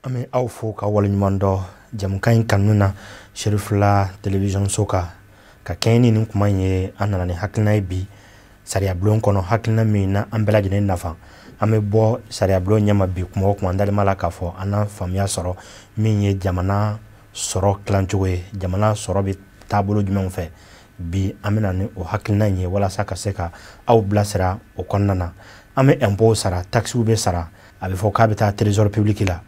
An bɛ aw fo ka waleɲuman dɔn jamukan in kanu na Cherifla télévision so kan ka kɛɲɛ ni nin kuma in ye. An nana ni hakilina ye bi sariya bulon kɔnɔ, hakilina min na an bɛɛ lajɛlen nafa. An bɛ bɔ sariya bulon ɲɛma bi, kuma o kuma an dalen b'a la k'a fɔ an na faamuya sɔrɔ min ye jamana sɔrɔ tilancogo ye, jamana sɔrɔ bɛ taabolo jumɛnw fɛ. Bi an bɛna ni o hakilina in ye walasa ka se ka aw bilasira o kɔnɔna na. An bɛ impôt sara, taxes bɛ sara, a bɛ fɔ k'a bɛ taa trésor public la.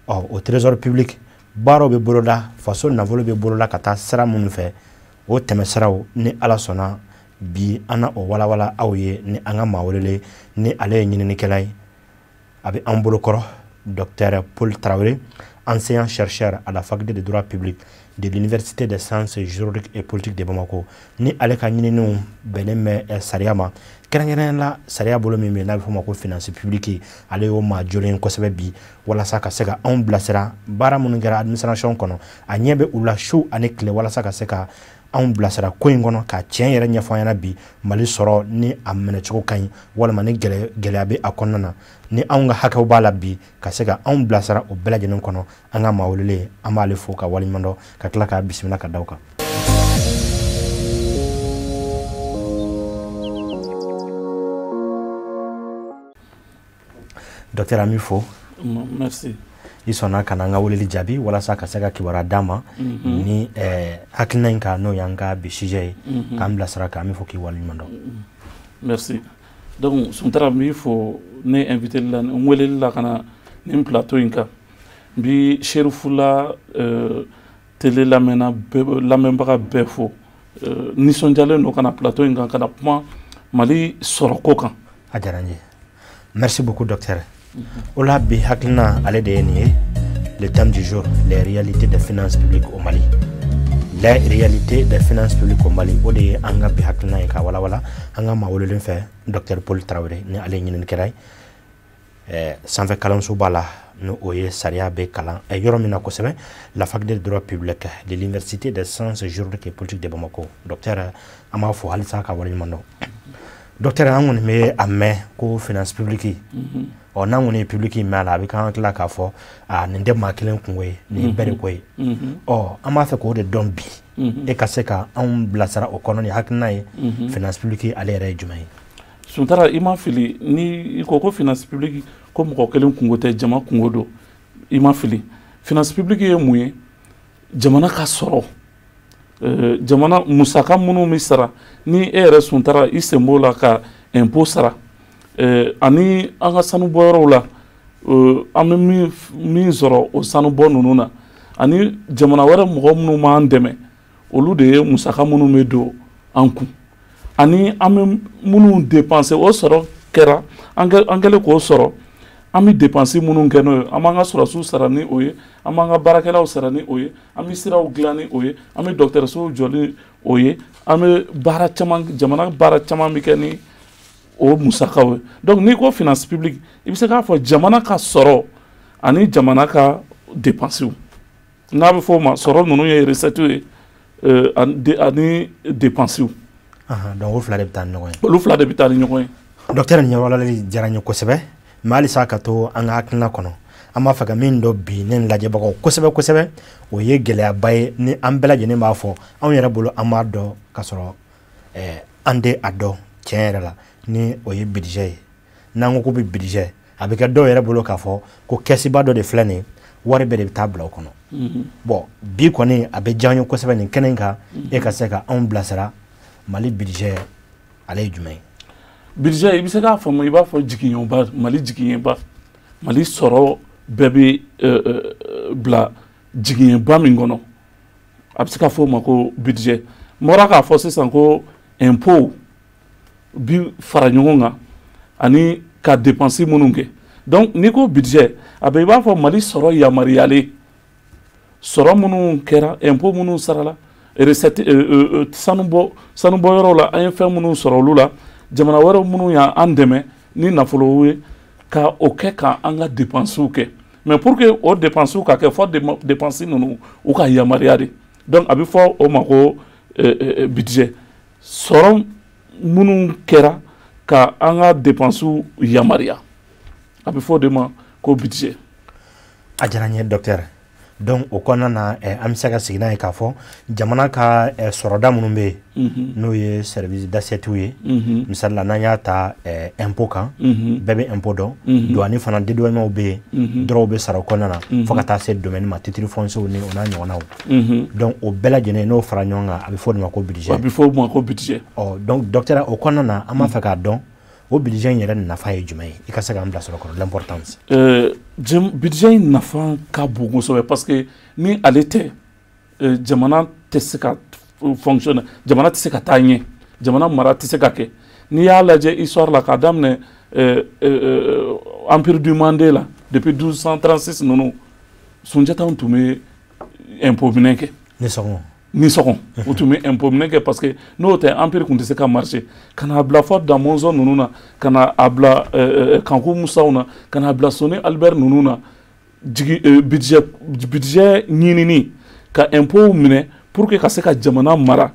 Ɔ, o trésor public, baaraw bɛ boloda, faso nafolo bɛ boloda ka taa sira minnu fɛ, o tɛmɛsiraw, ni Ala sɔnna, bi an na o walawala aw ye ni an ka maa welelen, ni ale ye ɲininikɛla ye, a bɛ an bolokɔrɔ, docteur Paul Traoré, enseignant chercheur à la faculté de droit public de l'université des sciences juridiques et politiques de Bamako, ni ale ka ɲininiw bɛnnen bɛ sariya ma, kɛrɛnkɛrɛnnenya la sariya bolo min bɛ yen n'a bɛ f'o ma ko finance publique. Ale y'o maa jolen kosɛbɛ bi walasa ka se ka anw bilasira baara minnu kɛra administration kɔnɔ. A ɲɛ bɛ u la su ani tile walasa ka se ka anw bilasira ko in kɔnɔ, ka tiɲɛ yɛrɛ ɲɛfɔ an ɲɛna bi Mali sɔrɔ ni a minɛcogo ka ɲi walima ni gɛlɛya bɛ a kɔnɔna na, ni anw ka hakɛw b'a la, bi ka se ka anw bilasira o bɛɛ lajɛlen kɔnɔ. An ka maa welelen, an b'ale fo ka waleɲuman dɔn, ka tila k'a bisimila ka da o kan. Docteur, an b'i fo. Merci. I sɔnna ka na an ka weleli jaabi walasa ka se ka kibaruya d'an ma ni hakilina in kan, n'o y'an ka bi sujet ye, k'an bilasira, k'an bɛ fɔ k'i waleɲuman dɔn. Merci. Donc Suntara, n b'i fo ne invité la, n weleli la ka na nin plateau in kan. N bi Cherifla télé lamɛnna bɛɛ, lamɛnbaga bɛɛ fo. Nisɔndiyalen don ka na plateau in kan ka na kuma Mali sɔrɔko kan. A diyara n ye, merci beaucoup docteur. O la bi hakilina ale de ye nin ye, le thème du jour: les réalités des finances publiques au Mali. Les réalités des finances publiques au Mali, o de ye an ka bi hakilina ye ka walawala an ka maa welelen fɛ, docteur Paul Traoré, ni ale ye ɲininikɛla ye sanfɛ kalansoba la, ni o ye sariya bɛ kalan yɔrɔ min na kosɛbɛ, la faculté de droit public de l'université des sciences juridiques et politiques de Bamako. Docteur, an b'a fɔ halisa ka waleɲuman dɔn. Docteur, an kɔni bɛ a mɛn ko finance publique. Ɔ, n'an kɔni ye public mɛn a la, a bɛ k'an tila k'a fɔ a nin tɛ maa kelen kungo ye, nin ye bɛɛ de ko ye. Ɔ, an b'a fɛ k'o de dɔn bi, e ka se ka anw bilasira o kɔnɔ ni hakilina ye. Finance publique ale yɛrɛ ye jumɛn ye? Suntara, i ma fili ni i ko ko finance publique ko mɔgɔ kelen kungo tɛ, jama kungo don. I ma fili. Finance publique ye mun ye? Jamana ka sɔrɔ, jamana musaka minnu bɛ sara, ni e yɛrɛ Suntara i sen b'o la ka impôt sara, ani an ka sanubɔyɔrɔw la, an bɛ min sɔrɔ o sanubɔ ninnu na, ani jamana wɛrɛ mɔgɔ minnu b'an dɛmɛ, olu de ye musaka minnu bɛ don an kun, ani an bɛ minnu dépenser. O sɔrɔ kɛra an kɛlen k'o sɔrɔ, an bɛ dépense minnu kɛ n'o ye, an b'an ka sɔrɔdasiw sara ni o ye, an b'an ka baarakɛlaw sara ni o ye, an bɛ siraw dilan ni o ye, an bɛ dɔgɔtɔrɔsow jɔ ni o ye, an bɛ baara caman, jamana baara caman bɛ kɛ ni o musakaw ye. Donc n'i ko finance publique, i bɛ se k'a fɔ jamana ka sɔrɔ ani jamana ka dépenses. N'a bɛ fɔ o ma, sɔrɔ ninnu ye recette ye ani dépenses. Donc o fila de bɛ taa ni ɲɔgɔn ye. Olu fila de bɛ taa ni ɲɔgɔn ye. Docteur, nin walali diyara n ye kosɛbɛ. Mais halisa ka to an ka hakilina kɔnɔ, an b'a fɛ ka min dɔn bi ne lajɛbagaw kosɛbɛ kosɛbɛ, o ye gɛlɛyaba ye ni an bɛɛ lajɛlen b'a fɔ anw yɛrɛ bolo, an b'a dɔn k'a sɔrɔ an tɛ a dɔn tiɲɛ yɛrɛ la, ni o ye budget ye. N'an ko ko bɛ budget, a bɛ kɛ dɔw yɛrɛ bolo k'a fɔ ko kɛsiba dɔ de filɛ nin ye, wari bɛɛ de bɛ taa bila o kɔnɔ. Bon, bi kɔni a bɛ diya an ye kosɛbɛ nin kɛnɛ in kan, e ka se ka anw bilasira, Mali budget ale ye jumɛn ye? Budget, i bɛ se k'a faamu i b'a fɔ jigiɲɛba, Mali jigiɲɛba, Mali sɔrɔ bɛɛ bɛ bila jigiɲɛba min kɔnɔ, a bɛ se ka fɔ o ma ko budget. N bɔra k'a fɔ sisan ko impôt bi fara ɲɔgɔn kan ani ka dépense minnu kɛ. Donc n'i ko budget, a bɛ i b'a fɔ Mali sɔrɔ yamaruyalen, sɔrɔ minnu kɛra, impôt minnu sarala, recette, sanubɔyɔrɔw la, an ye fɛn minnu sɔrɔ olu la, jamana wɛrɛw minnu y'an dɛmɛ ni nafolo ye, ka o kɛ ka an ka dépenses kɛ. Mais pour que o dépenses ka kɛ, fɔ dépenses ninnu u ka yamaruya de. Donc a bɛ fɔ o ma ko budget, sɔrɔ minnu kɛra ka an ka dépenses yamaruya, a bɛ fɔ o de ma ko budget. A diyara n ye, docteur. Donc o kɔnɔna na, an bɛ se ka segin n'a ye k'a fɔ jamana ka sɔrɔda minnu bɛ yen, n'o ye service d'assiette ye, misali la, n'an y'a ta impôt kan, bɛɛ bɛ impôt dɔn, douane fana, dédouanement bɛ yen, droits bɛ sara o kɔnɔna na, fo ka taa se domaine ma, titre foncier ni o n'a ɲɔgɔnnaw. Donc o bɛɛ lajɛlen, n'o fara ɲɔgɔn kan, a bɛ fɔ o de ma ko budget. A bɛ fɔ o ma ko budget. Ɔ, donc docteur, o kɔnɔna na, an b'a fɛ k'a dɔn o budget in yɛrɛ nafa ye jumɛn ye, i ka se k'an bilasira o kɔrɔ, l'importance. Budget in nafa ka bon kosɛbɛ, parce que ni ale tɛ, jamana tɛ se ka fonctionner, jamana tɛ se ka taa ɲɛ, jamana mara tɛ se ka kɛ. N'i y'a lajɛ histoire la, k'a daminɛ empire du Mandé la, depuis 1236 ninnu, Sunjata tun bɛ impôt minɛ kɛ. Ni sɔngɔ. Ni sɔgɔn, u tun bɛ impôt minɛ kɛ, parce que n'o tɛ, empire tun tɛ se ka marcher. Ka n'a bila fɔ Da Mɔnzɔn ninnu na, ka na a bila Kanku Musaw na, ka n'a bila Soni Albert ninnu na, jigi budget ɲinini ka impôt minɛ pour que ka se ka jamana mara,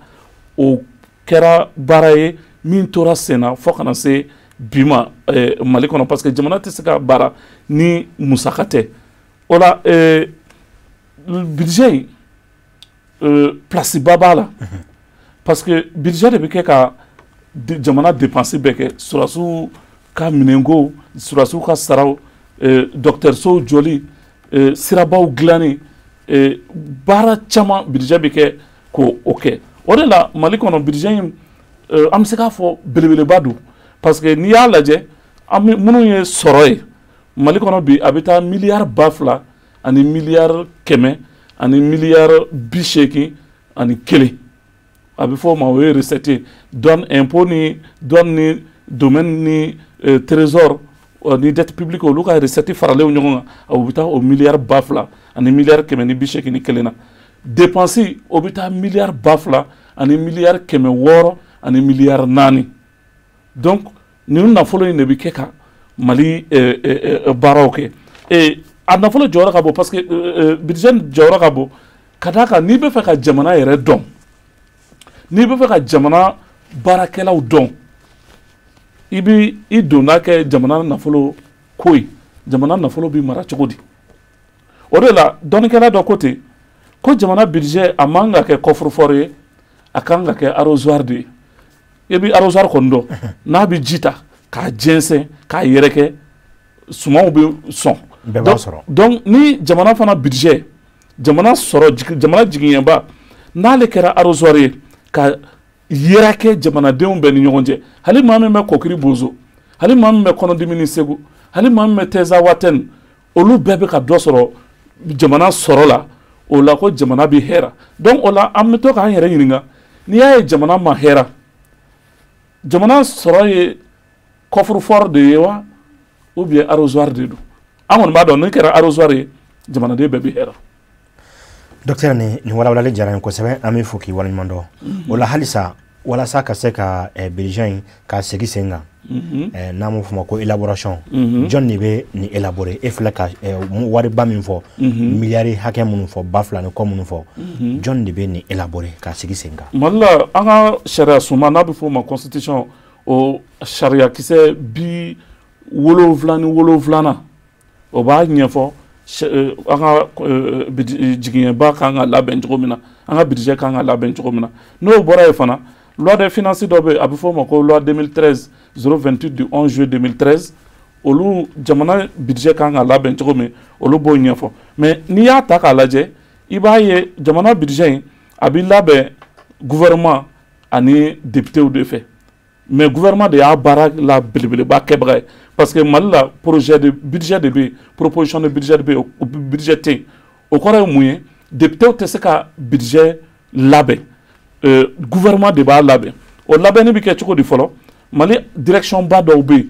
o kɛra baara ye min tora sen na fo ka na se bi ma Mali kɔnɔ, parce que jamana tɛ se ka baara ni musaka tɛ. O la, budget in, place ba b'a la, parce que budget de bɛ kɛ ka jamana dépense bɛɛ kɛ: sɔrɔdasiw ka minɛnko, sɔrɔdasiw ka saraw, dɔgɔtɔrɔsow jɔli, sirabaw dilanni, baara caman, budget bɛ kɛ k'o o kɛ. O de la, Mali kɔnɔ, budget in, an bɛ se k'a fɔ belebeleba don, parce que n'i y'a lajɛ, an bɛ minnu ye sɔrɔ ye Mali kɔnɔ bi, a bɛ taa miliyari 2181. A bɛ fɔ o ma, o ye recette ye: douane, impôt ni douane ni domaine ni trésor ni dette publique, olu ka recette faralen ɲɔgɔn kan, o bɛ taa o miliyari 2181 na. Dépense, o bɛ taa miliyari 2604. Donc nin nafolo in de bɛ kɛ ka Mali baaraw kɛ. A nafolo jɔyɔrɔ ka bon, parce que budget jɔyɔrɔ ka bon, ka d'a kan n'i bɛ fɛ ka jamana yɛrɛ dɔn, n'i bɛ fɛ ka jamana baarakɛlaw dɔn, i bɛ i donda kɛ jamana nafolo ko ye, jamana nafolo bɛ mara cogo di. O de la, dɔnnikɛla dɔ ko ten ko jamana budget, a man ka kɛ coffre-fort ye, a kan ka kɛ arrosoir de ye. I bɛ arrosoir kɔni dɔn, n'a bɛ ji ta k'a jɛnsɛn, k'a yɛrɛkɛ, sumanw bɛ sɔn. Bɛɛ b'a sɔrɔ. Donc ni jamana fana budget, jamana sɔrɔ, jamana jigiɲɛba, n'ale kɛra arrosoir ye ka yɛrɛkɛ jamanadenw bɛɛ ni ɲɔgɔn cɛ, hali maa min bɛ Kɔkiri Bozo, hali maa min bɛ Kɔnɔdimi ni Segu, hali maa min bɛ Tɛza Watɛni, olu bɛɛ bɛ ka dɔ sɔrɔ jamana sɔrɔ la. O la ko jamana bɛ hɛrɛ. Donc o la, an bɛ to k'an yɛrɛ ɲininka: n'i y'a ye jamana ma hɛrɛ, jamana sɔrɔ ye coffre-fort de ye wa, ou bien arrosoir de don? An kɔni b'a dɔn, n'o kɛra arrosoir ye, jamanaden bɛɛ bɛ hɛrɛ. Docteur, nin walawalali diyara n ye kosɛbɛ, an bɛ fo k'i waleɲuman dɔn. O la halisa, walasa ka se ka budget in k'a segi sen kan, n'an b'o fɔ ma ko élaboration, jɔn de bɛ nin élaborer? E filɛ ka wariba min fɔ, miliyari hakɛ minnu fɔ, ba fila ni kɔ minnu fɔ, jɔn de bɛ nin élaborer k'a sigi sen kan? Mali la, an ka sariya sunba, n'a bɛ f'o ma constitution, o sariya kisɛ 77nan, o b'a ɲɛfɔ an ka jigiɲɛba kan ka labɛn cogo min na, an ka budget kan ka labɛn cogo min na. N'o bɔra yen fana, loi de finances dɔ bɛ yen, a bɛ fɔ o ma ko loi 2013 028 du 11 juillet 2013, olu jamana budget kan ka labɛn cogo min, olu b'o ɲɛfɔ. Mais n'i y'a ta k'a lajɛ, i b'a ye jamana budget in, a bɛ labɛn gouvernement ani députés de fɛ, mais gouvernement de y'a baara la belebeleba kɛbaga ye, parce que Mali la, projet de budget de bɛ yen, proposition de budget de bɛ yen, o budget tɛ yen. O kɔrɔ ye mun ye? Députés tɛ se ka budget labɛn, gouvernement de b'a labɛn. O labɛnni bɛ kɛ cogo di fɔlɔ? Mali direction ba dɔw bɛ yen,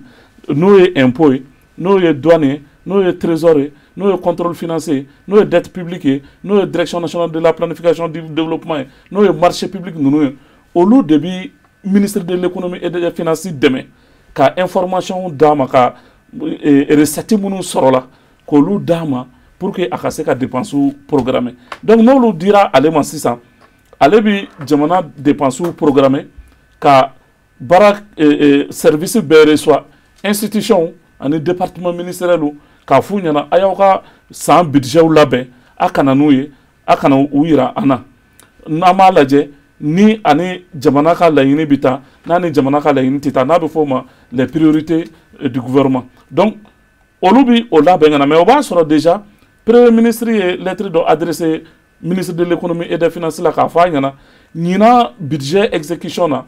n'o ye impôt ye, n'o ye douane ye, n'o ye trésor ye, n'o ye contrôle financier ye, n'o ye dette publique ye, n'o ye direction nationale de la planification du développement ye, n'o ye marché public ninnu ye, olu de bi ministre de l'économie et des finances dɛmɛ ka information d'a ma, ka recette minnu sɔrɔla, k'olu d'a ma pour que a ka se ka dépenses programmer. Donc n'olu dira ale ma sisan, ale bi jamana dépenses programmer, ka baara service bɛɛ reçoit, institution ani département ministériel. k'a f'u ɲɛna a y'aw ka san budgetw labɛn, a kana n'u ye, a kana u yira an na, n'an b'a lajɛ ni ani jamana ka laɲini bɛ taa, n'a ni jamana ka laɲini tɛ taa, n'a bɛ f'o ma les priorités du gouvernement. Donc olu bi o labɛn ka na, mais o b'a sɔrɔ déjà premier ministre ye lettre dɔ adressé ministre de l'économie et des finances la k'a fɔ a ɲɛna ɲinan budget exécution na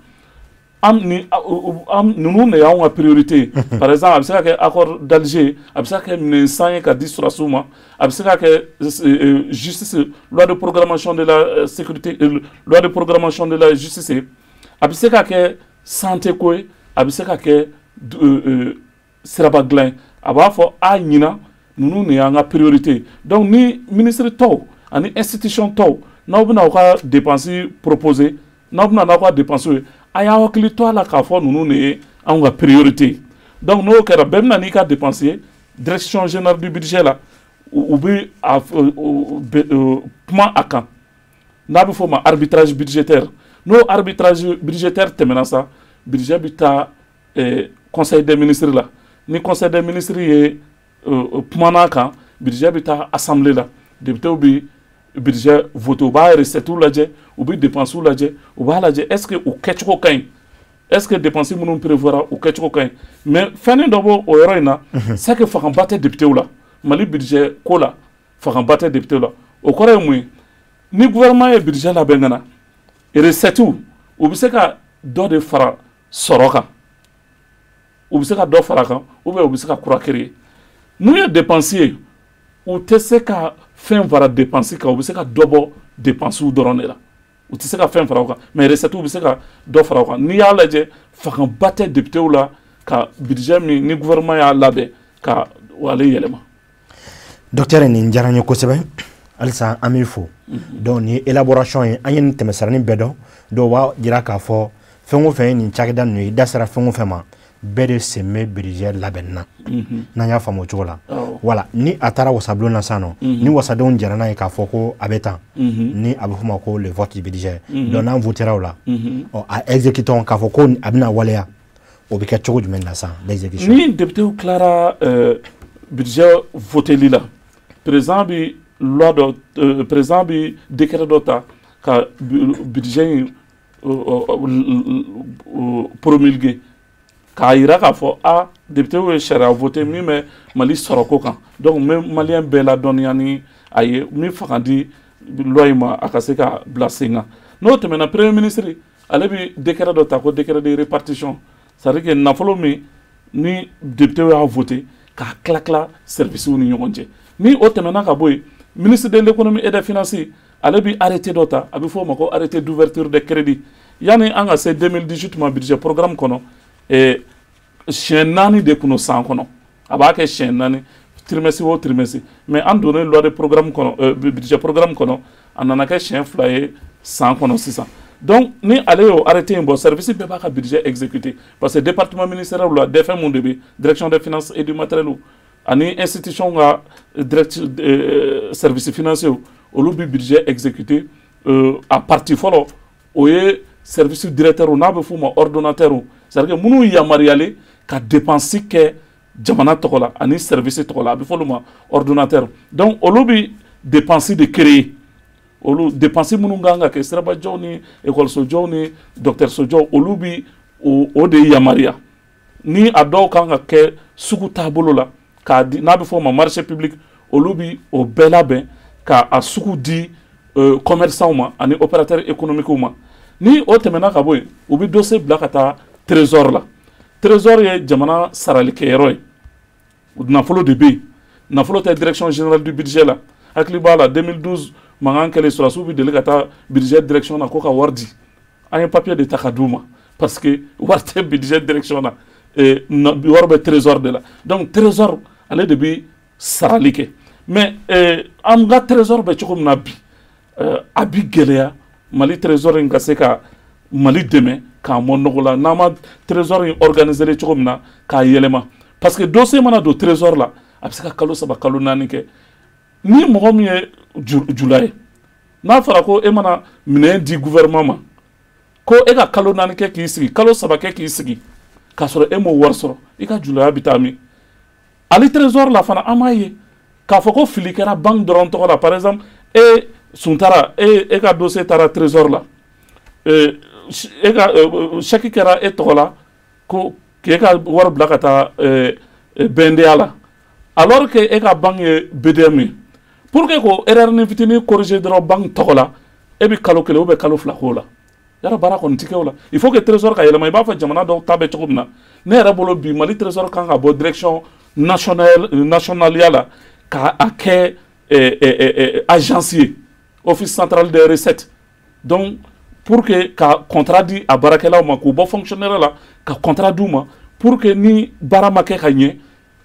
an ni an ninnu de y'anw ka priorité ye. Par exemple, a bɛ se ka kɛ accord d'Alger, a bɛ se ka kɛ minɛnsan ye ka di sɔrɔdasiw ma, a bɛ se ka kɛ justice, loi de programmation de la sécurité, loi de programmation de la justice ye, a bɛ se ka kɛ santé ko ye, a bɛ se ka kɛ siraba dilan ye. A b'a fɔ a ɲinan ninnu de y'an ka priorité ye. Donc ni ministre tɔw ani institution tɔw, n'aw bɛna aw ka dépense proposer, n'aw bɛna n'aw ka dépense ye, a y'aw hakili to a la k'a fɔ ninnu de ye anw ka priorité ye. Donc n'o kɛra, bɛɛ bɛna n'i ka dépense ye direction générale du budget la, u bɛ a kuma a kan, n'a bɛ f'o ma arbitrage budgétaire. N'o arbitrage budgétaire tɛmɛna sa, budget bɛ taa conseil des ministres la. Ni conseil des ministres ye kumana a kan, budget bɛ taa assemblée la, députés bɛ budget voté, u b'a recette lajɛ, u bɛ dépenses lajɛ, u b'a lajɛ est ce que u kɛcogo ka ɲi, est ce que dépenses minnu prévoira u kɛcogo ka ɲi. Mais fɛnnin dɔ b'o o yɔrɔ in na, c'est que fangaba tɛ députés la. Mali budget ko la, fangaba tɛ députés la. O kɔrɔ ye mun ye? Ni gouvernement ye budget labɛn ka na, recette, u bɛ se ka dɔ de fara sɔrɔ kan, u bɛ se ka dɔ fara kan, ou bien u bɛ se ka kura créer. Mun ye dépense ye? U tɛ se ka fɛn fara dépense kan, u bɛ se ka dɔ bɔ dépenses dɔrɔn de la, u tɛ se ka fɛn fara o kan. Mais recette, bɛ se ka dɔ fara o kan. N'i y'a lajɛ, fangaba tɛ députés la ka budget min ni gouvernement y'a labɛn ka ale yɛlɛma. Docteur, nin diyara n ye kosɛbɛ, halisa an b'i fo. Donc nin ye élaboration ye, an ye nin tɛmɛsiranin bɛɛ dɔn. Dɔw b'a jira k'a fɔ fɛn o fɛn ye nin cakɛda ninnu ye, i da sera fɛn o fɛn ma, bɛɛ de sen bɛ budget labɛnni na, n'an y'a faamu o cogo la. Wala ni a taara wasabulon na sisan nɔ, ni wasadenw jɛra n'a ye k'a fɔ ko a bɛ tan, ni a bɛ f'o ma ko le vote du budget. Donc n'an votera o la, ɔ a exécutant k'a fɔ ko a bɛna waleya, o bɛ kɛ cogo jumɛn na sisan, l'exécution? Ni député tilara budget voteli la, président bi loi dɔ, président bi décret dɔ ta ka budget in promulguer, k'a yira k'a fɔ a député ye sariya voté min bɛ Mali sɔrɔko kan. Donc n bɛ malien bɛɛ ladɔnniya ni a ye min fanga di loi in ma, a ka se ka bila sen kan. N'o tɛmɛna, premier ministre ale bi décret dɔ ta ko décret de répartition, c'est à dire que nafolo min ni député y'a voté, k'a tila tila services ni ɲɔgɔn cɛ. Ni o tɛmɛna ka bɔ yen, ministre de l'économie et des finances ale bi arrêté dɔ ta, a bɛ fɔ o ma ko arrêté d'ouverture des crédits. Yanni an ka se 2018 ma, budget programme kɔnɔ, siɲɛ 4 de kun don san kɔnɔ, a b'a kɛ siɲɛ 4, trimestre o trimestre. Mais an donnen loi de programme kɔnɔ, budget programme kɔnɔ, a nana kɛ siɲɛ 2 ye san kɔnɔ sisan. Donc ni ale y'o arrêté in bɔ, service bɛɛ b'a ka budget exécuter, parce que département ministériel la, DFM de bɛ, direction des finances et du matériel, ani institution ka direct service financier, olu bɛ budget exécuter. A partie fɔlɔ, o ye service directeur, n'a bɛ f'o ma ordonnateur, c'est à dire minnu yamaruyalen ka dépense kɛ jamana tɔgɔ la ani service tɔgɔ la, a bɛ fɔ olu ma ordonnateur. Donc olu bɛ dépense de créer, olu dépense minnu kan ka kɛ sirabajɔw ni ekɔlisojɔw ni dɔgɔtɔrɔsojɔw, olu bi o de yamaruya. Ni a dɔw kan ka kɛ sugu taabolo la k'a di, n'a bɛ fɔ o ma marché public, olu bi o bɛɛ labɛn ka a sugu di commerçant ma ani opérateur économique ma. Ni o tɛmɛna ka bɔ yen, u bɛ dossier bila ka taa trésor la. Trésor ye jamana saralikɛyɔrɔ ye, nafolo de bɛ yen, nafolo tɛ direction générale du budget la. Hakili b'a la, 2012 mankan kɛlen, sɔrɔdasiw bɛ deli ka taa budget direction na ko ka wari di, an ye papier de ta ka d'u ma, parce que wari tɛ budget direction na, wari bɛ trésor de la. Donc trésor ale de bɛ sarali kɛ. Mais an ka trésor bɛ cogo min na bi, a bi gɛlɛya Mali trésor in ka se ka Mali dɛmɛ k'a mɔ nɔgɔ la, n'an ma trésor in organiser cogo min na k'a yɛlɛma. Parce que dossier mana don trésor la, a bɛ se ka kalo 3, kalo 4 kɛ. Ni mɔgɔ min ye jula ye, n'a fɔra ko e mana minɛn di gouvernement ma, ko e ka kalo 4 kɛ k'i sigi, kalo 3 kɛ k'i sigi, k'a sɔrɔ e m'o wari sɔrɔ, i ka julaya bɛ taa min? Ale trésor la fana, an b'a ye k'a fɔ ko fili kɛra banque dɔrɔn tɔgɔ la. Par exemple, e Suntara, e ka dossier taara trésor la, e ka chèque kɛra e tɔgɔ la ko k'e ka wari bila ka taa BNDA la, alors que e ka banque ye BDM ye. Pour que k'o erreur ni fitinin corriger dɔrɔn banque tɔgɔ la, e bɛ kalo 1 ou bien kalo 2 k'o la. Yɔrɔ baara kɔni ti kɛ o la. Il faut que trésor ka yɛlɛma i b'a fɔ jamana dɔw ta bɛ cogo min na. Ne yɛrɛ bolo bi, Mali trésor kan ka bɔ direction nationale nationaliya la k'a a kɛ agence ye, office central des recettes. Donc pour que ka contrat di a baarakɛlaw ma, k'u bɔ fonctionnaire la ka contrat d'u ma, pour que ni baara ma kɛ ka ɲɛ,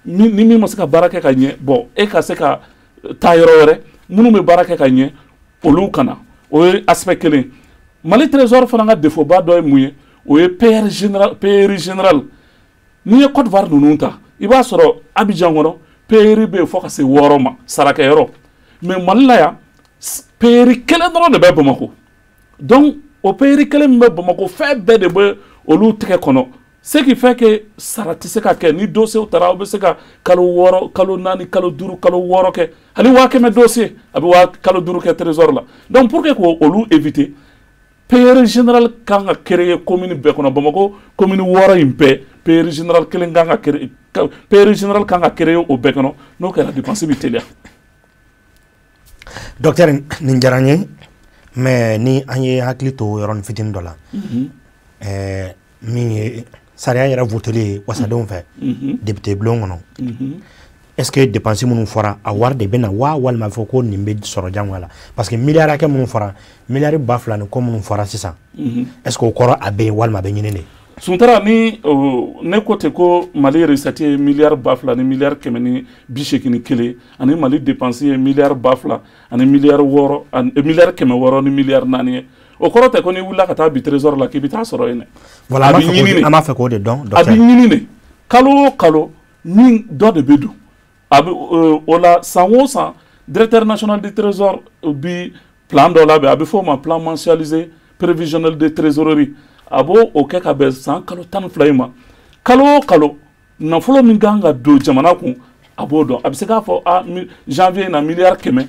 ni min ma se ka baara kɛ ka ɲɛ, bon, e ka se ka taa yɔrɔ wɛrɛ, minnu bɛ baara kɛ ka ɲɛ, olu kana. O ye aspect kelen. Mali trésor fana ka défaut ba dɔ ye mun ye? O ye payeur général. Payeur général, n'i ye Côte d'Ivoire ninnu ta, i b'a sɔrɔ Abidjan kɔnɔ, payeur bɛ yen fo ka se 6 ma, sarakɛyɔrɔ. Mais Mali la yan, payeur kelen dɔrɔn de bɛ Bamakɔ. Donc o payeur kelen min bɛ Bamakɔ, fɛn bɛɛ de bɛ olu tɛgɛ kɔnɔ, ce qui fait que sara tɛ se ka kɛ. Ni dossier taara, aw bɛ se ka kalo 6, kalo 4, kalo 5, kalo 6 kɛ. Hali 100 000 dossier, a bɛ waa kalo 5 kɛ trésor la. Donc pour que k'o olu éviter, payeur général kan ka créer commune bɛɛ kɔnɔ. Bamakɔ commune 6 in bɛɛ, payeur général kelen kan ka créer, payeur général kan ka créer o bɛɛ kɔnɔ. N'o kɛra, dépense bɛ teliya. Docteur, nin diyara n ye, mais ni an ye hakili to yɔrɔnin fitinin dɔ la, min ye sariya yɛrɛ voteli ye wasadenw fɛ député bulon kɔnɔ, est ce que dépense minnu fɔra, a wari de bɛ na wa, walima fɔ ko nin bɛ sɔrɔ jangoya la? Parce que miliyari hakɛ minnu fɔra, miliyari 2000 ni kɔ minnu fɔra sisan, est ce que o kɔrɔ a bɛ yen walima a bɛ ɲini de? Suntara, ni ne ko ten ko Mali recette ye miliyari 2000 ni miliyari 181, ani Mali dépense ye miliyari 2000 ani miliyari 6 ani miliyari 600 ni miliyari 4 ye, o kɔrɔ tɛ ko n'i wulila ka taa bi trésor la k'i bɛ taa sɔrɔ yen dɛ. Voilà, a bɛ ɲini de. An b'a fɛ k'o de dɔn. A bɛ ɲini de, kalo o kalo min dɔ de bɛ don a bɛ o la. San o san, directeur national du trésor bi plan dɔ labɛn, a bɛ fɔ o ma plan mensualisé prévisionnel de trésorerie. A b'o o kɛ ka bɛn san kalo 12 in ma. Kalo o kalo, nafolo min kan ka don jamana kun, a b'o dɔn. A bɛ se k'a fɔ a janvier na miliyari 100,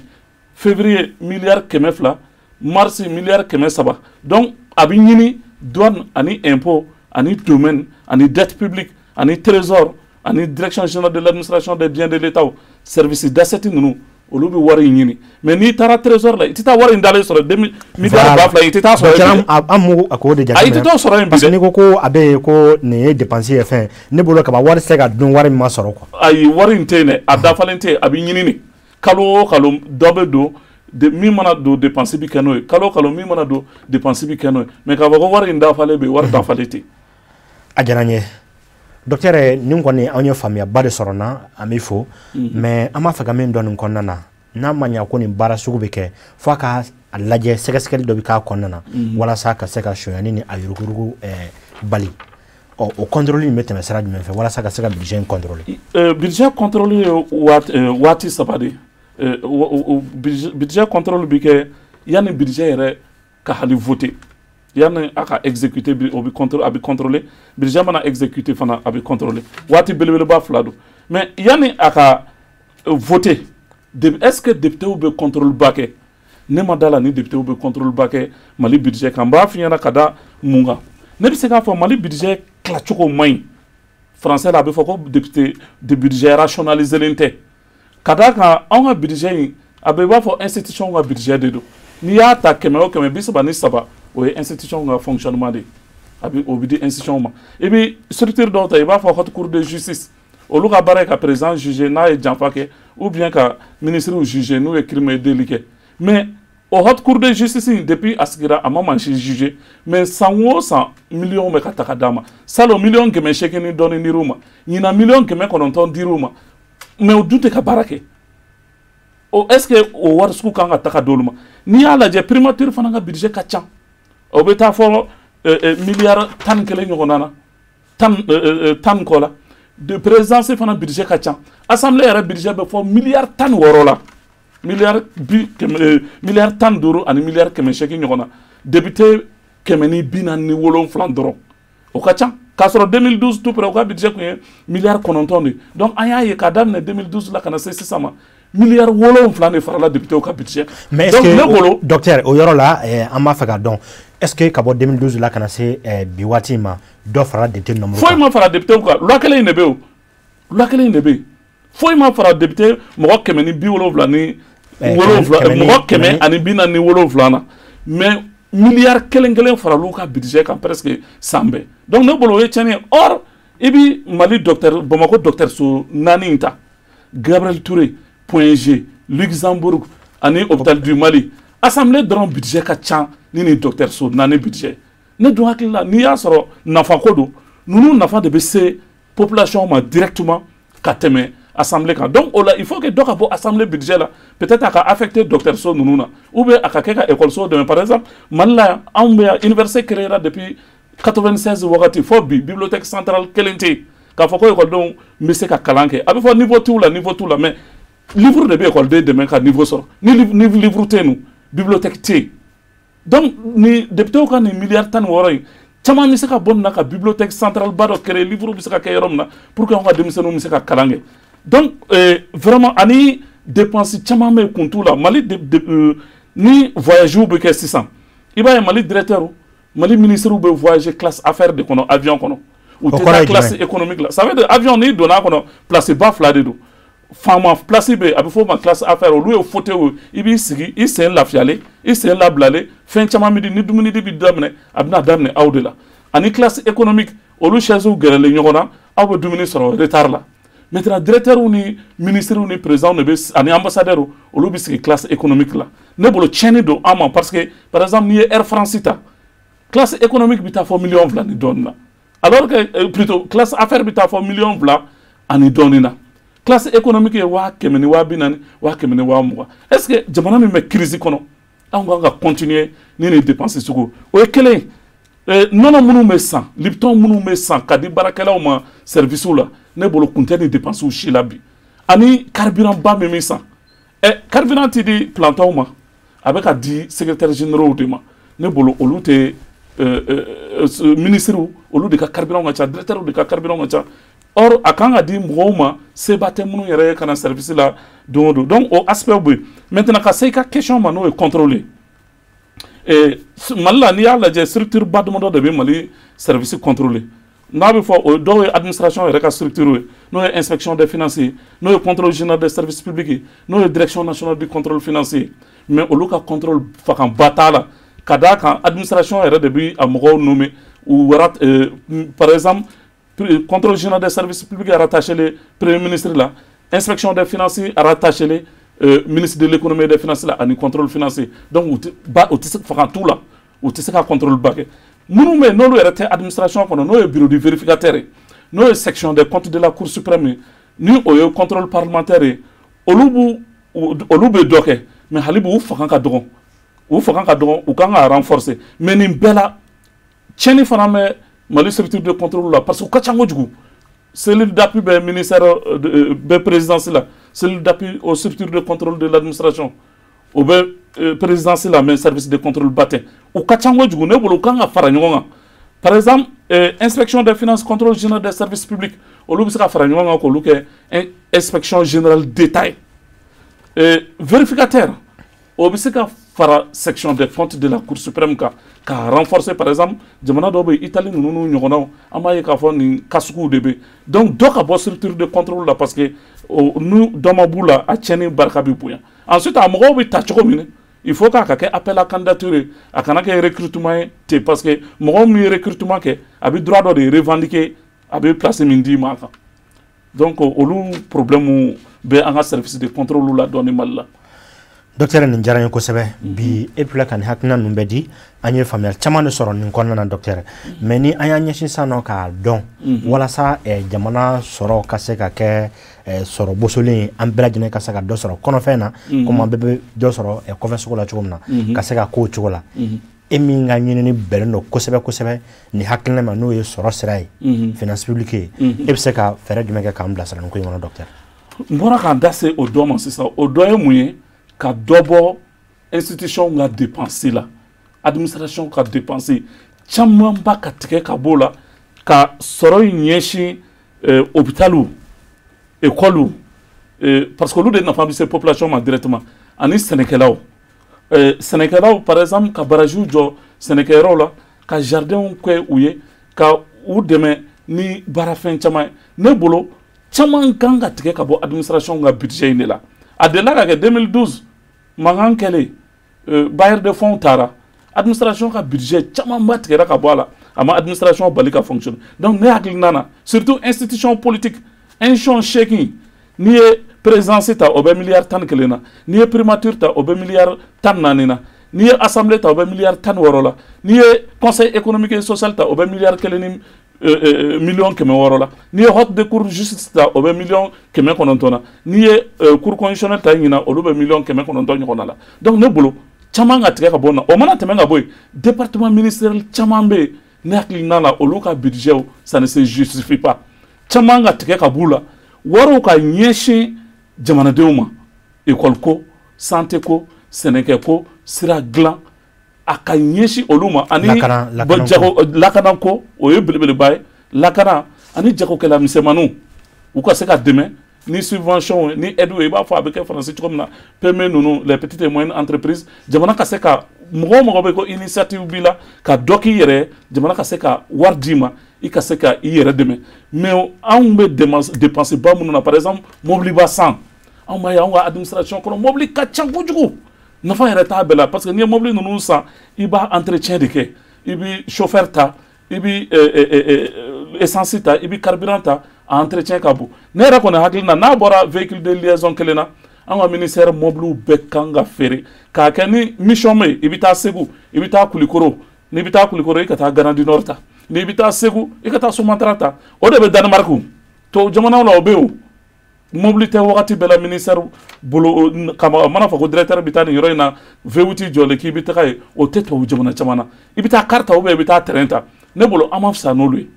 février miliyari 200, mars miliyari 300. Donc a bɛ ɲini douane ani impôt ani domaine ani dette publique ani trésor ani direction générale de l'administration des biens de l'État, service d'assiette ninnu, olu bɛ wari in ɲini. Mais n'i taara trésor la, i tɛ taa wari in dalen sɔrɔ. Miliyari 2000, i tɛ taa sɔrɔ yen. An m'o k'o de jateminɛ. I tɛ t'o sɔrɔ yen bi dɛ. Parce que n'i ko ko a bɛ yen, ko nin ye dépense ye, fɛn ne bolo kaban, wari tɛ se ka dun wari min ma sɔrɔ quoi. Ayi, wari in tɛ yen dɛ, a dafalen tɛ yen. A bɛ ɲini de, kalo o kalo dɔ bɛ don min mana don, dépense bɛ kɛ n'o ye. Kalo o kalo min mana don, dépense bɛ kɛ n'o ye. Mais k'a fɔ ko wari in dafalen bɛ yen, wari dafalen tɛ yen. A diyara n ye, docteur. Nin kɔni, anw ye faamuyaba de sɔrɔ na, an b'i fo. Mais an b'a fɛ ka min dɔn nin kɔnɔna na, n'a ma ɲa ko nin baara sugu bɛ kɛ, f'a ka a lajɛ, sɛgɛsɛgɛli dɔ bɛ k'a kɔnɔna na walasa ka se ka sonyani ni a yuruguyurugu bali. Ɔ, o contrôle in bɛ tɛmɛ sira jumɛn fɛ walasa ka se ka budget in contrôler? Budget contrôle ye waati 3 de ye. Budget contrôle bɛ kɛ yanni budget yɛrɛ ka hali voter, yanni a ka exécuter, o bɛ contrôle, a bɛ contrôler. Budget mana exécuter fana, a bɛ contrôler. Waati belebeleba 2 don. Mais yanni a ka voter, est-ce que député bɛ contrôle ba kɛ? Ne ma da la ni député bɛ contrôle ba kɛ Mali budget kan. N b'a f'i ɲɛna ka da mun kan? Ne bɛ se k'a fɔ Mali budget tilacogo man ɲi. Français la, a bɛ fɔ ko député de budget rationalisé len tɛ. Ka d'a kan, anw ka budget in, a bɛ i b'a fɔ institution ka budget de don. N'i y'a ta 100 o 100, 33, o ye institution ka fonctionnement de ye, a bɛ o bɛ di institution ma. I bɛ structure dɔw ta, i b'a fɔ haute cour de justice, olu ka baara ye ka président juger n'a ye janfa kɛ, ou bien ka ministre juger n'u ye crime et délit kɛ. Mais o haute cour de justice in, depuis a sigira, a ma maa si juger. Mais san o san, miliyɔn bɛ ka ta ka d'a ma. Salon, miliyɔn 800 ni dɔɔnin dir'u ma, ɲinan miliyɔn 900 dir'u ma, mais o dun tɛ ka baara kɛ. O est ce que o wari sugu kan ka ta ka d'olu ma? N'i y'a lajɛ, primature fana ka budget ka ca, o bɛ taa fɔ miliyari 11 ɲɔgɔnna na, tan kɔ la. De présidence fana budget ka ca. Assemblée yɛrɛ budget bɛ fɔ miliyari 16 la, miliyari bi kɛmɛ, miliyari 15 ani miliyari 800 ɲɔgɔn na. Député 147 dɔrɔn. O ka ca. K'a sɔrɔ 2012 tout près, u ka budget kun ye miliyari 9 de. Donc an y'a ye k'a daminɛ 2012 la ka na se sisan ma, miliyari 7 de farala député ka budget kan. Mais est-ce Donc que ne bolo, docteur, o yɔrɔ la, an b'a fɛ ka dɔn, est-ce que ka bɔ 2012 la ka na se bi waati in ma, dɔ farala député nombre Foyi kan? Ma fara député kan. Loi kelen in de bɛ yen, o loi kelen in de bɛ yen. Foyi ma fara député mɔgɔ kɛmɛ ni bi wolonwula ni wolonwula, kɛmɛ ni- mɔgɔ kɛmɛ kɛmɛ ni- ani bi naani ni wolonwula na, mais miliyari kelen kelen faral'u ka budget kan presque san bɛɛ. Donc ne bolo, o ye tiɲɛni ye. Or i bi Mali docteur, Bamakɔ dɔgɔtɔrɔso naani in ta, Gabriel Touré, Point G, Luxembourg ani Hôpital du Mali, assemblée dɔrɔn budget ka ca ni nin dɔgɔtɔrɔso naani budget. Ne dun hakili la, n'i y'a sɔrɔ nafako don, ninnu nafa de bɛ se population ma directement ka tɛmɛ assemblée kan. Donc o la, il faut que dɔ ka bɔ assemblée budget la, peut-être a ka affecté dɔgɔtɔrɔso ninnu na, ou bien a ka kɛ ka école dɛmɛ. Par exemple, Mali la yan, anw bɛ yan, université créé depuis 96 wagati fo bi, bibliothèque centrale kelen tɛ yen k'a fɔ ko ekɔlidenw bɛ se ka kalan kɛ. A bɛ fɔ niveau t'u la, niveau t'u la, mais livre de bɛ ekɔliden dɛmɛ ka niveau sɔrɔ. Ni livre tɛ yen nɔ, bibliothèque tɛ yen. Donc ni député ka nin miliyari 16 in caman bɛ se ka bɔ nin na ka bibliothèque centrale ba dɔ créer, livre bɛ se ka kɛ yɔrɔ min na pour que anw ka denmisɛnninw bɛ se ka kalan kɛ. Donc vraiment, ani dépense caman bɛ yen, kun t'u la. Mali de, ni voyage bɛ kɛ sisan, i b'a ye Mali directeur, Mali ministre bɛ voyager classe affaire de kɔnɔ, avion kɔnɔ. U O tɛ kɔrɔ taa ye classe jumɛn? économique la. Ça veut dire avion, n'i donna a kɔnɔ, place ba fila de don. Faama place bɛ yen, a bɛ f'o ma classe affaire, olu ye fauteuil ye, i b'i sigi, i sen lafiyalen, i sen labilalen, fɛn caman bɛ di. Ni dumuni di bɛ daminɛ, a bɛna daminɛ aw de la. Ani classe économique, olu chaise gɛrɛlen ɲɔgɔn na, aw bɛ dumuni sɔrɔ retard la. Maintenant, directeurs ni ministres ni présidents de bɛ, ani ambassadeurs, olu bɛ sigi classe économique la. Ne bolo, tiɲɛni don an ma, parce que par exemple, n'i ye Air France ta, classe économique bɛ taa fɔ miliyɔn 2 ni dɔɔnin na, alors que plutôt classe affaire bɛ taa fɔ miliyɔn 2 ani dɔɔnin na, classe économique ye 100 000 ni 40 000, 100 000 ni 20 000. Est ce que jamana min bɛ crise kɔnɔ, anw kan ka continuer ni nin dépense sugu? O ye kelen ye. Nɔnɔ minnu bɛ san, Lipton minnu bɛ san ka di baarakɛlaw ma service la, ne bolo kun tɛ ni dépense si la bi. Ani carburant ba min bɛ san, carburant ti di planton ma, a bɛ ka di secrétaire généraux de ma. Ne bolo, olu tɛ ministres, olu de ka carburant ka ca, directeurs de ka carburant ka ca. Or a kan ka di mɔgɔw ma, seba tɛ minnu yɛrɛ ye ka na service la don o don. Donc o aspect bɛ yen. Maintenant, ka se i ka question ma, n'o ye contrôle ye. Mali la, n'i y'a lajɛ, structure ba damadɔ de bɛ Mali service contrôler. N'a bɛ fɔ o dɔw ye administration yɛrɛ ka structure ye, n'o ye inspection des finances ye, n'o ye contrôle général des services publics ye, n'o ye direction nationale du contrôle financier. Mais olu ka contrôle fanba t'a la, ka d'a kan administration yɛrɛ de bɛ a mɔgɔw nommer u par exemple, contrôle général des services publics rattaché le premier ministre la, inspection des finances rattaché le ministre de l'économie et des finances la, ani contrôle financier. Donc u tɛ ba, u tɛ se, fanga t'u la, u tɛ se ka contrôle ba kɛ. Minnu bɛ yen, n'olu yɛrɛ tɛ administration kɔnɔ, n'o ye bureau du vérificateur ye, n'o ye section des comptes de la cour suprême ye, ni o ye contrôle parlementaire ye, olu b'u, olu bɛ dɔ kɛ, mais hali bi u fanga ka dɔgɔ, u fanga ka dɔgɔ, u kan ka renforcer. Mais nin bɛɛ la, tiɲɛni fana bɛ Mali structure de contrôle la, parce que u ka ca kojugu. Cellule d'appui bɛ ministère, bɛ présidence la, cellule d'appui aux structures de contrôle de l'administration, o bɛ présidence la, mais service de contrôle ba tɛ. U ka ca kojugu. Ne bolo, u kan ka fara ɲɔgɔn kan. Par exemple, inspection des finances, contrôle général des services publics, olu bɛ se ka fara ɲɔgɔn kan k'olu kɛ inspection générale d'État ye. Vérificateur, o bɛ se ka fara section des comptes de la cour suprême kan k'a renforcer. Par exemple, jamana dɔw bɛ yen, Italie ninnu n'u ɲɔgɔnnaw, an b'a ye k'a fɔ nin cas suguw de bɛ. Donc dɔ ka bɔ structure de contrôle la, parce que n'u dɔ ma b'u la, a tiɲɛni barika bɛ bonya. Ensuite, a mɔgɔw bɛ ta cogo min, il faut k'a ka kɛ appel à candidature ye, a kana kɛ recrutement ye ten, parce que mɔgɔ min ye recrutement kɛ, a bɛ droit dɔ de revendiquer, a bɛ place min d'i ma a kan. Donc olu problème bɛ an ka service de contrôle la dɔɔni Mali la. Docteur, nin diyara n ye kosɛbɛ bi. E bila ka nin hakilina ninnu bɛɛ di, an ye faamuyali caman de sɔrɔ nin kɔnɔna na, docteur. Mais ni an y'an ɲɛsin sisan nɔ k'a dɔn, walasa jamana sɔrɔ ka se ka kɛ sɔrɔ bosolen ye, an bɛɛ lajɛlen ka se ka dɔ sɔrɔ kɔnɔfɛn na, komi an bɛɛ bɛ dɔ sɔrɔ kɔfɛ sugu la cogo min na, ka se ka k'o cogo la, e min ka ɲinini bɛnnen don kosɛbɛ kosɛbɛ nin hakilina ma, n'o ye sɔrɔ sira ye, finance publique ye, e bɛ se ka fɛɛrɛ jumɛn kɛ k'an bilasira nin ko in kɔnɔ, docteur? N bɔra k'an da se o dɔ ma sisan. O dɔ ye mun ye? Ka dɔ bɔ institution ka dépense la, administration ka dépense camanba ka tigɛ ka b'o la. Ka sɔrɔ in ɲɛsin hôpitaliw, école, parce que olu de nafa bɛ se population ma directement, ani sɛnɛkɛlaw. Sɛnɛkɛlaw, par exemple, ka barajiw jɔ sɛnɛkɛyɔrɔw la, ka jardinw kɛ u ye, ka u dɛmɛ ni baarafɛn caman ye. Ne bolo, caman kan ka tigɛ ka bɔ administration ka budget in de la. A delila ka kɛ 2012 mankan kɛlen, bailleur de fonds taara, administration ka budget camanba tigɛra ka bɔ a la, a ma administration bali ka fonctionner. Donc ne hakilina na, surtout institution politique, institution 8, n'i ye présidence ta, o bɛ miliyari 11 na, n'i ye primature ta, o bɛ miliyari 14 na, n'i ye assemblée ta, o bɛ miliyari 16 la, n'i ye conseil économique et social ta, o bɛ miliyari 1 ni miliyɔn 600 la, n'i ye haute de cour justice ta, o bɛ miliyɔn 900 na, n'i ye cour constitutionnelle ta ɲinan, olu bɛ miliyɔn 900 ɲɔgɔn na la. Donc ne bolo, caman ka tigɛ ka bɔ na. O mana tɛmɛ ka bɔ yen, département ministériel caman bɛ yen, ne hakilina la, olu ka budget, ça ne se justifie pas. Caman ka tigɛ ka b'u la, wariw ka ɲɛsin jamanadenw ma, école ko, santé ko, sɛnɛkɛ ko, sira dilan, a ka ɲɛsin olu ma, ani jago, lakana ko, o ye belebeleba ye, lakana ani jagokɛla misɛnmaninw, u ka se ka dɛmɛ ni subvention, ni aide ye, i b'a fɔ a bɛ kɛ Faransi cogo min na, PME ninnu, les petites et moyennes entreprises. Jamana ka se ka mɔgɔ o mɔgɔ bɛ ko initiative b'i la ka dɔ k'i yɛrɛ ye, jamana ka se ka wari d'i ma, i ka se ka i yɛrɛ dɛmɛ. Mais anw bɛ dépense ba minnu na, par exemple mobiliba san, anw b'a ye anw ka administration kɔnɔ, mobili ka ca kojugu, nafa yɛrɛ t'a bɛɛ la, parce que n'i ye mobili ninnu san, i b'a entretien de kɛ, i bɛ chauffeur ta, i bɛ essence ta, i bɛ carburant ta, a entretien ka bon. Ne yɛrɛ kɔni hakili la, n'a bɔra véhicule de liaison kelen na, an ka ministère mobiliw bɛɛ kan ka feere k'a kɛ ni mission bɛ yen. I bɛ taa Segu, i bɛ taa Kulikoro, n'i bɛ taa Kulikoro, i ka taa Gare du Nord ta, n'i bɛ taa Segu, i ka taa Somatra ta. O de bɛ Danemark, tubabu jamanaw la, o bɛ yen. O mobili tɛ wagati bɛɛ la ministère bolo kama. A mana fɔ ko directeur bɛ taa nin yɔrɔ in na, V8 jɔlen k'i bɛ taga yen, o tɛ tubabu jamana caman na. I bɛ taa car ta ou bien i bɛ taa train ta. Ne bolo, an ma fisa n'olu ye,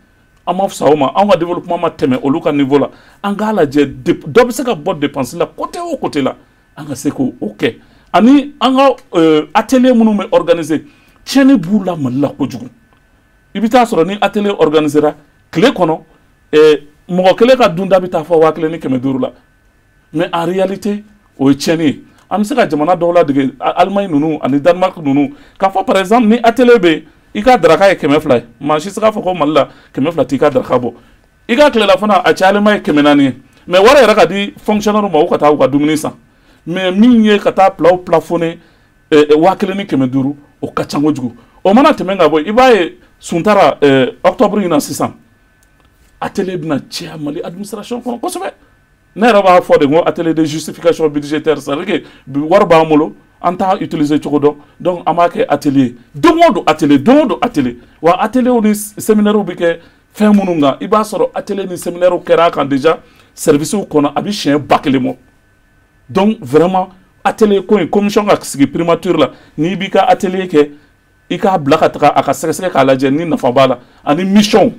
an ma fisa o ma, anw ka développement ma tɛmɛ olu ka niveau la. An k'a lajɛ, dɔ bɛ se ka bɔ dépense la côté o côté la, an ka se k'o kɛ. Ani an ka atelier minnu bɛ organiser, tiɲɛni b'u la Mali la kojugu. I bɛ taa sɔrɔ ni atelier organisera tile kɔnɔ, mɔgɔ kelen ka dunda bɛ taa fɔ 1500 la, mais en réalité o ye tiɲɛni ye. An bɛ se ka jamana dɔw ladege, Allemagne ninnu ani Danemark ninnu, k'a fɔ par exemple ni atelier bɛ yen, i ka daraka ye 200 ye, maa si tɛ se k'a fɔ ko Mali la 200 t'i ka daraka bɔ. I ka tilelafana, a cayalenba ye 400 ye, mais wari yɛrɛ ka di fonctionnaire ma, u ka taa u ka dumuni san. Mais min ye ka taa plat plafonné 1500, o ka ca kojugu. O mana tɛmɛ ka bɔ, i b'a ye Suntara, octobre in na sisan, atelier bɛna caya Mali administration kɔnɔ kosɛbɛ. Ne yɛrɛ b'a fɔ de ko atelier de justification budgétaire, c'est à dire que wari b'an bolo, an t'a utiliser cogo dɔn, donc an b'a kɛ atelier, don o don atelier, don o don atelier. Wa atelier ni séminaire bɛ kɛ fɛn minnu kan, i b'a sɔrɔ atelier ni séminaire kɛra a kan déjà service kɔnɔ, a bɛ siɲɛ 1000 bɔ. Donc vraiment, atelier ko in, commission ka sigi primature la, n'i b'i ka atelier kɛ, i k'a bila ka taga a ka sɛgɛsɛgɛ k'a lajɛ ni nafa b'a la. Ani mission,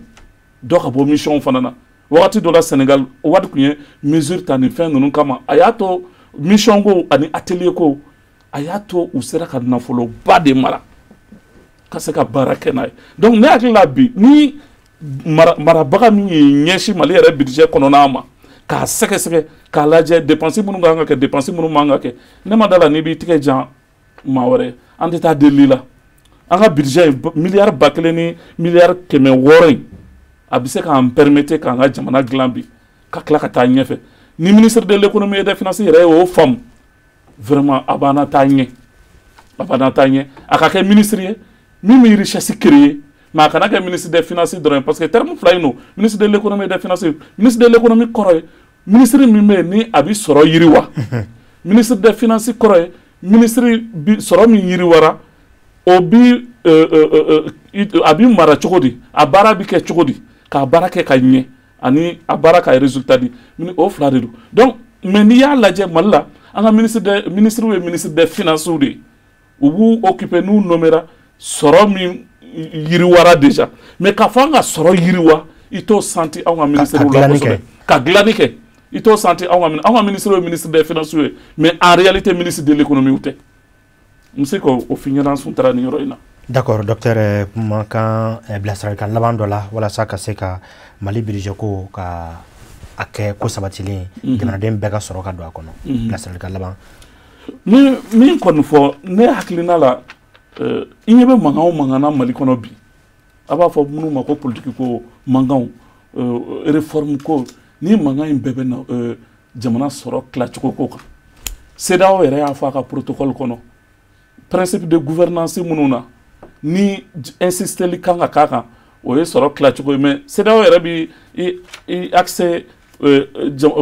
dɔ ka bɔ mission fana na. Wagati dɔ la, Sénégal wari tun ye mesure ta nin fɛn ninnu kama, a y'a to mission ko ani atelier ko, a y'a to u sera ka nafoloba de mara ka se ka baara kɛ n'a ye. Donc ne hakili la, bi ni marabaga min y'i ɲɛsin Mali yɛrɛ budget kɔnɔna ma k'a sɛgɛsɛgɛ k'a lajɛ, dépense minnu kan ka kɛ, dépense minnu man ka kɛ, ne ma da la n'i b'i tigɛ jan maa wɛrɛ. An tɛ taa delili la. An ka budget ye miliyari 1000 ni miliyari 600 in, a bɛ se k'an permettre k'an ka jamana dilan bi ka tila ka taa ɲɛfɛ. Ni ministre de l'économie et des finances yɛrɛ y'o faamu, vraiment a b'an na taa ɲɛ, a b'an na taa ɲɛ. A ka kɛ ministre ye min bɛ richesse créer, mais a kana kɛ ministre des finances dɔrɔn ye, parce que terme fila in don, ministre de l'économie et des finances. Ministre de l'économie kɔrɔ ye ministre min bɛ yen ni a bɛ sɔrɔ yiriwa. Ministre des finances kɔrɔ ye ministre bi sɔrɔ min yiriwara, o bi a bi mara cogo di, a baara bi kɛ cogo di, k'a baara kɛ ka ɲɛ, ani a baara ka résultat di. O fila de don. Donc mais n'i y'a lajɛ Mali la, an ka ministre des ministres ye ministre des finances de ye, u b'u occuper n'u nommera sɔrɔ min yiriwara déjà, mais k'a fɔ an ka sɔrɔ yiriwa, i t'o senti anw ka ministre la kosɛbɛ ka dilanni kɛ, i t'o senti anw ka ministre ye ministre des finances ye, mais en réalité ministre de l'économie tɛ. N bɛ se k'o f'i ɲɛna, Suntara, nin yɔrɔ in na. D'accord, docteur, kumakan bilasiralikan laban dɔ la walasa ka se ka Mali budget ko ka a kɛ ko sabatilen ye, jamanaden bɛɛ ka sɔrɔ ka don a kɔnɔ, bilasiralikan laban. Min kɔni fɔ ne hakilina la, i ɲɛ bɛ mankan o mankan na Mali kɔnɔ bi, a b'a fɔ minnu ma ko politique ko mankanw, réforme ko, ni mankan in bɛɛ bɛ na jamana sɔrɔ tilacogo ko kan. CEDEAO yɛrɛ y'a fɔ a ka protocole kɔnɔ, principe de gouvernance minnu na ni insisteli kan ka k'a kan, o ye sɔrɔ tilacogo ye. Mais CEDEAO yɛrɛ bi i accès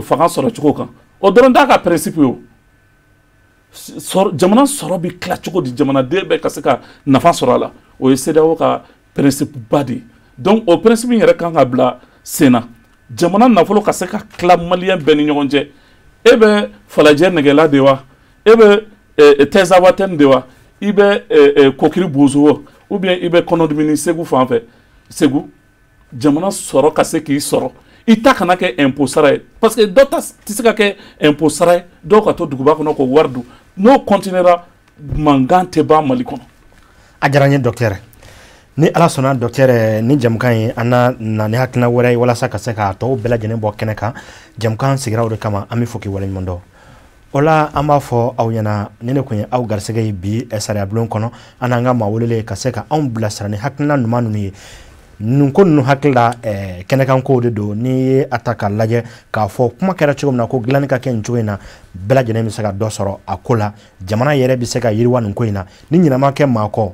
fanga sɔrɔ cogo kan, o dɔrɔn t'a ka principe ye. O jamana sɔrɔ bi tila cogo di, jamanaden bɛɛ ka se ka nafa sɔrɔ a la, o ye CEDEAO ka principe ba de ye. Donc o principe in yɛrɛ kan ka bila sen na, jamana nafolo ka se ka tila maliyɛn bɛɛ ni ɲɔgɔn cɛ. E bɛ Falajɛ nɛgɛla de wa, e bɛ Tɛzawatɛni de wa, i bɛ Kokiri Bozo wa, ou bien i bɛ Kɔnɔdimini Segu fan fɛ Segu, jamana sɔrɔ ka se k'i sɔrɔ, i ta kana kɛ impôt sara ye, parce que dɔ ta tɛ se ka kɛ impôt sara ye, dɔw ka to duguba kɔnɔ k'o wari dun. N'o continuera, mankan tɛ ban Mali kɔnɔ. A diyara n ye, docteur. Ni Ala sɔnna, docteur, ni jamukan ye an na na ni hakilina wɛrɛ ye walasa ka se k'a tɔw bɛɛ lajɛlen bɔ kɛnɛ kan. Jamukan sigira o de kama, an bɛ fɔ k'i waleɲuman dɔn. O la an b'a fɔ aw ɲɛna, ni ne kun ye aw garisɛgɛ ye bi sariya bulon kɔnɔ, an n'an ka maa welelen ka se ka anw bilasira ni hakilina ɲuman ninnu ye. Nin ko ninnu hakili la kɛnɛkankow de don. N'i ye a ta k'a lajɛ k'a fɔ kuma kɛra cogo min na, ko dilanni ka kɛ nin cogo in na, bɛɛ lajɛlen bɛ se ka dɔ sɔrɔ a ko la, jamana yɛrɛ bɛ se ka yiriwa nin ko in na. Ni ɲinɛ ma kɛ maa kɔ,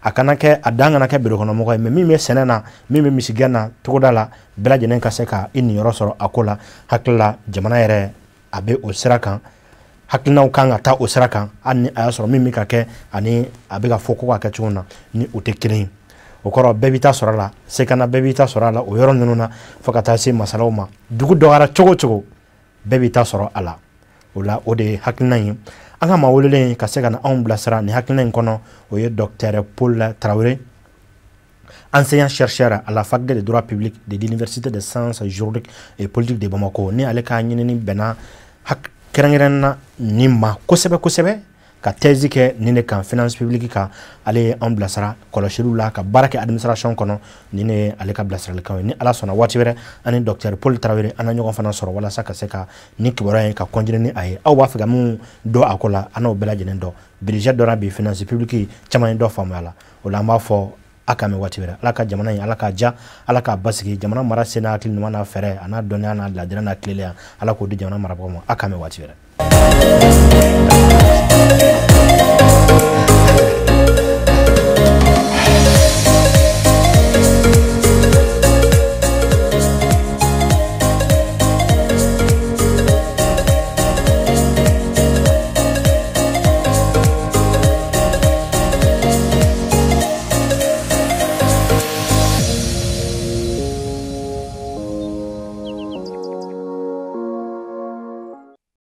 a kana kɛ a dan kana kɛ birokɔnɔmɔgɔ ye, mais min bɛ sɛnɛ na, min bɛ misigɛn na togoda la, bɛɛ lajɛlen ka se ka i niyɔrɔ sɔrɔ a ko la. Hakili la jamana yɛrɛ a bɛ o sira kan, hakilinaw kan ka taa o sira kan, hali ni a y'a sɔrɔ min bɛ ka kɛ ani a bɛ ka fɔ ko ka kɛ cogo min na ni o tɛ kelen ye. O kɔrɔ bɛɛ b'i ta sɔrɔ a la, sekana bɛɛ b'i ta sɔrɔ a la o yɔrɔ ninnu na, fo ka taa se masalaw ma. Dugu dɔgɔyara cogo o cogo, bɛɛ b'i ta sɔrɔ a la. O la o de ye hakilina ye. An ka maa welelen ka se ka na anw bilasira nin hakilina in kɔnɔ, o ye docteur Paul Traoré, enseignant chercheur à la faculté de droit public de l'université des sciences juridiques et politiques de Bamako. Ni ale ka ɲinini bɛnna kɛrɛnkɛrɛn na nin ma kosɛbɛ kosɛbɛ, ka thèse kɛ nin de kan, finance publique kan. Ale ye anw bilasira kɔlɔsiliw la ka baara kɛ administration kɔnɔ. Nin de ye ale ka bilasiralikanw ye. Ni Ala sɔnna, waati wɛrɛ an ni docteur Paul Traoré an na ɲɔgɔn fana sɔrɔ walasa ka se ka nin kibaruya in ka continuer ni a ye. Aw b'a fɛ ka mun dɔn a ko la, an n'o bɛɛ lajɛlen dɔn. Budget dɔnna bi, finance publique caman ye dɔ faamuya la. O la an b'a fɔ a k'an mɛn waati wɛrɛ. Ala ka jamana in, Ala k'a diya, Ala k'a basigi. Jamana mara sen n'a hakili ɲuman n'a fɛɛrɛ a n'a dɔnniya n'a ladira n'a tilelenya, Ala k'o di jamana marabagaw ma. A k'an mɛn waati wɛrɛ.